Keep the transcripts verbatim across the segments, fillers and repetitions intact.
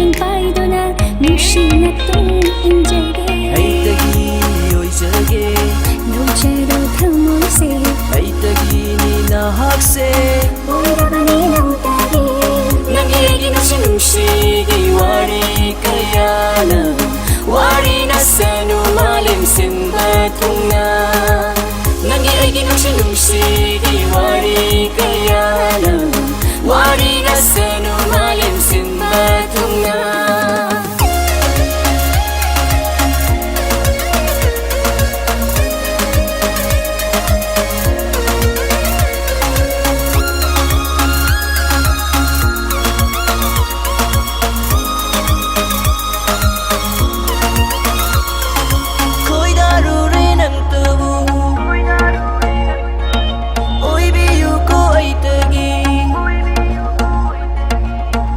ꯄꯥꯏꯗꯨꯅ ꯅꯨꯡꯁꯤꯅ ꯇꯨꯡ ꯏꯟꯖꯒꯦ꯫ ꯑꯩꯗꯒꯤ ꯑꯣꯏꯖꯒꯦ꯫ ꯂꯧꯖꯔꯣ ꯊꯃꯣꯏꯁꯦ꯫ ꯑꯩꯗꯒꯤꯅꯤ ꯅꯍꯥꯛꯁꯦ꯫ ꯑꯣꯏꯔꯕꯅꯤ ꯅꯪꯗꯒꯤ꯫ ꯅꯪꯒꯤ ꯑꯩꯒꯤ ꯅꯨꯡꯁꯤ ꯅꯨꯡꯁꯤꯒꯤ ꯋꯥꯔꯤ ꯀꯌꯥꯅ ꯋꯥꯔꯤ ꯅꯁꯅꯨ ꯃꯥꯂꯦꯝ ꯁꯤꯟꯕ ꯊꯨꯡꯅ꯫ ꯅꯪꯒꯤ ꯑꯩꯒꯤ ꯅꯨꯡꯁꯤ ꯅꯨꯡꯁꯤꯒꯤ ꯋꯥꯔꯤ ꯀꯌꯥꯅ ꯋꯥꯔꯤ ꯅꯁꯅꯨ ꯃꯥꯂꯦꯝ ꯁꯤꯟꯕ ꯊꯨꯡꯅ꯫ ꯈꯣꯏꯗꯥꯔꯨꯔꯦ ꯅꯪꯇꯕꯨ ꯑꯣꯏꯕꯤꯌꯨꯀꯣ ꯑꯩꯇꯒꯤ꯫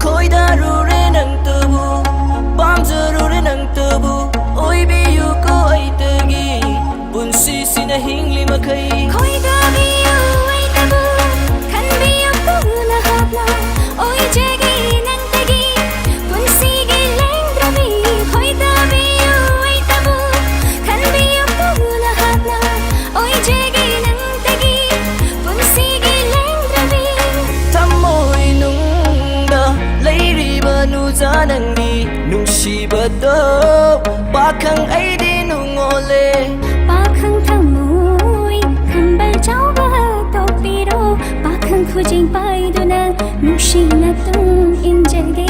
ꯈꯣꯏꯗꯥꯔꯨꯔꯦ ꯅꯪꯇꯕꯨ ꯄꯥꯝꯖꯔꯨꯔꯦ ꯅꯪꯇꯕꯨ ꯑꯣꯏꯕꯤꯌꯨꯀꯣ ꯑꯩꯇꯒꯤ꯫ ꯄꯨꯟꯁꯤꯁꯤꯅ ꯍꯤꯡꯂꯤ ꯃꯈꯩ ꯈꯣꯏꯗꯥꯕꯤꯌꯨ ꯑꯩꯇꯕꯨ ꯈꯟꯕꯤꯌꯨꯀꯣ ꯅꯍꯥꯛꯅ ꯑꯣꯏꯖꯒꯦ ꯅꯪꯇꯒꯤ ꯄꯨꯟꯁꯤꯒꯤ ꯂꯦꯡꯗ꯭ꯔꯕꯤ꯫ ꯈꯣꯏꯗꯥꯕꯤꯌꯨ ꯑꯩꯇꯕꯨ ꯈꯟꯕꯤꯌꯨꯀꯣ ꯅꯍꯥꯛꯅ ꯑꯣꯏꯖꯒꯦ ꯅꯪꯇꯒꯤ ꯄꯨꯟꯁꯤꯒꯤ ꯂꯦꯡꯗ꯭ꯔꯕꯤ꯫ ꯊꯃꯣꯏ ꯅꯨꯡꯗ ꯂꯩꯔꯤꯕ ꯅꯨꯖꯥ ꯅꯪꯒꯤ ꯅꯨꯡꯁꯤꯕꯗꯣ ꯄꯥꯈꯪ ꯑꯩꯗꯤ ꯅꯨꯡꯉꯣꯜꯂꯦ꯫ ꯄꯥꯈꯪ ꯊꯃꯣꯏ ꯈꯝꯕꯜ ꯆꯥꯎꯕ ꯇꯣꯛꯄꯤꯔꯣ꯫ ꯄꯥꯈꯪ ꯈꯨꯖꯤꯡ ꯄꯥꯏꯗꯨꯅ ꯅꯨꯡꯁꯤꯅ ꯇꯨꯡ ꯏꯟꯖꯒꯦ꯫